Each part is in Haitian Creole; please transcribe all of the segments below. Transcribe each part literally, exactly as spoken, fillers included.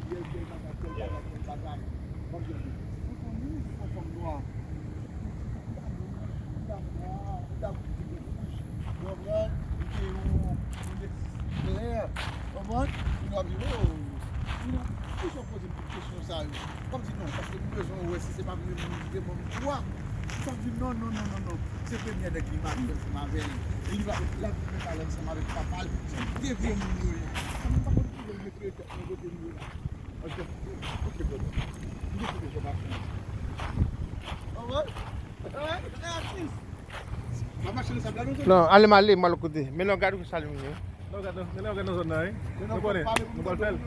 Tèl bagay, tèl bagay, tèl bagay. Konprann? Ou konn moun ki fè fanm nwa. Li ta nwa, li ta di ke wouj. Ou konprann? Li gen yon, yon metis klè. Konprann? Moun yo ap di, oh, moun yo, kesyon poze m tout kesyon sa yo. Kòm si non, paske m bezwen wè si se pa menm moun ki te ban m kou a. Sa di non, non, non, non, non. Se premyè nèg li marye ansanm avè l. E li va, l ap vin pale ansanm avèk papa l. Se de vye moun yo ye. Sa m pa konn ki moun yo te mete m yo la. Ok, ok, brother. M te kite fè machin. Alright, alright, alright, sis. M ap mache nan sab la, non? Non, ale m ale, m al lòt kote. Men lè w gade w salye m yo. Lè w gade, men lè w gade nan zòn nan, wi. Nou konnen, nou pral fè l.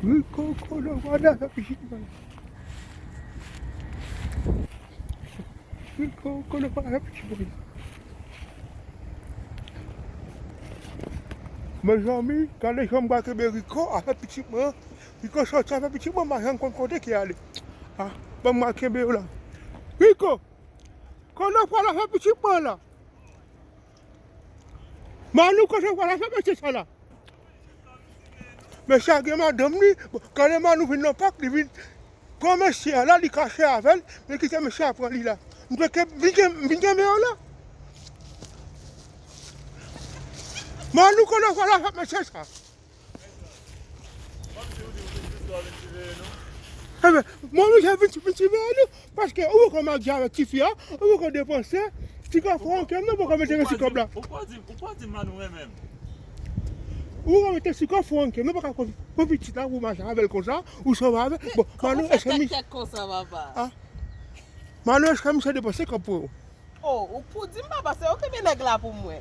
Wi, koko, lè w gade sa, pitit mwen. Wi, koko, lè w gade sa, pitit mwen. Mezanmi, gade jan m pral kenbe Rico avèk pitit mwen. Rico sòti avèk pitit mwen, m pa janm konn kote ki ale. Ah, ban m al kenbe yo la. Rico, kote w pral avèk pitit mwen la? Manou, kote w pral avèk mesye sa la? Mesye a gen madanm li. Bon, gade Manou vin nan pak, li vin pran mesye a la, li kache avè l, men kite mesye a pran li la. M te ke, vin gen, vin gen men yo la. Manou, konnen w pral avèk mesye sa. Enben, mwen, misye vin, vin ti veye nou. Paske ou poko marye avèk tifi a, ou poko depanse, ti kòb franke m nan poko mete nan ti kòb la. Ou poko di, ou poko di Manou renmen m. Ou poko mete ti kòb franke m nan, poko pran pitit la pou mache avè l konsa, ou sove avè l. Bon, Manou, èske misye konsa, papa? Ah. Manou, èske misye depanse kòb pou ou? Oh, ou pou di m, papa, se ou ki gen nèg la pou mwen.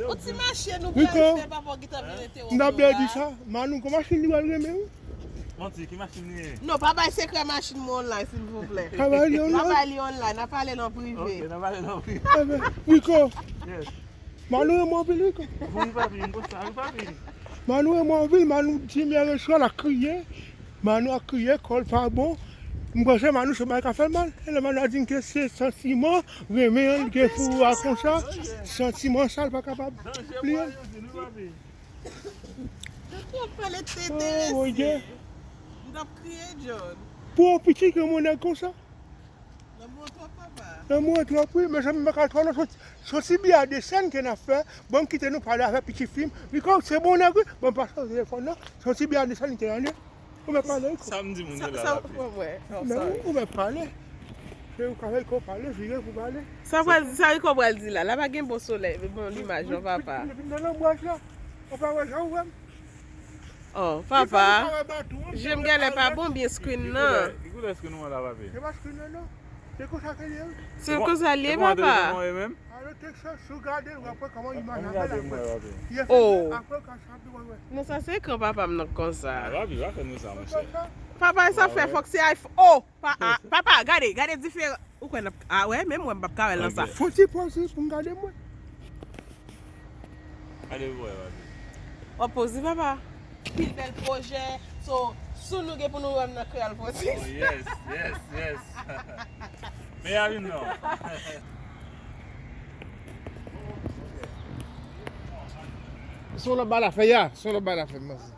Ou ti mache nou pral fè, papa, ou gentan vin entèwonp nou la. M t ap byen di sa, Manou, gon machin li pral renmen, wi. Manti, ki machin li ye? Non, pa bay sekrè machin mwen online, silvouplè. Pa bay li online. Pa bay li online, n a pale l an prive. Ok, n a pale l an prive. Enben, Rico. Yes. Manou renmen w anpil, Rico. Wi, papi, m konsa, wi, papi. Manou renmen w anpil, Manou di m yè swa l ap kriye. Manou ap kriye, kò l pa bon. M panse Manou se bagay ka fè l mal. E lè Manou a di m ke se santiman, renmen an, li gen pou a konsa. Santiman sa l pa kapab bliye. Depi w ap pale tete, mesye. M t ap kriye, John. Pou yon pitit granmoun nèg konsa. Lanmou an twòp, papa. Lanmou an twòp, wi. Mezanmi, m pa ka twò non. Se yon ti biyè de sèn ke n ap fè. Bon, m kite nou pale avèk pitit fi m. Rico, se bon nèg, wi. Bon, m pase telefòn nan. Se yon ti biyè de sèn li te rande. Ou mèt pale, Rico. Sa m di moun yo la, papi. Ou mèt pale. Se ou ka fè Rico pale, vire pou pale. Sa pral, sa Rico pral di la. La pa gen bon solèy, bon limaj, non, papa. Vin nan lanmou an la. Ou pa wè jan ou wè m? Oh, papa. Je m genlè pa bon byen screen nan. Ki koulè screen ou an la, papi? Se pa screen nan, non. Se konsa ke l ye, wi. Se konsa l ye, papa. Alo, tek sa, si w gade l, w ap wè kòman imaj la bèl apre. Oh. Apre, w ka chape, w wè. Non, sa se ekran papa m nan konsa. Ah, papi, pa fè nou sa, monchè. Papa, sa fè fòk se iPhone. Oh, pa, ah, papa, gade, gade diferan. Ou kwè n ap, ah, wè, menm mwen, m p ap ka wè l nan sa. Fon ti pòz pou m gade mwen. Gade pou wè, papi. W ap poze, papa. Pil bèl pwojè. So, sou nou gen pou nou wè m nan Kreyòl Potis. Oh, yes, yes, yes. Men a vin non. Se yon lòt bagay l ap fè, ya. Se yon lòt bagay l ap fè, m panse.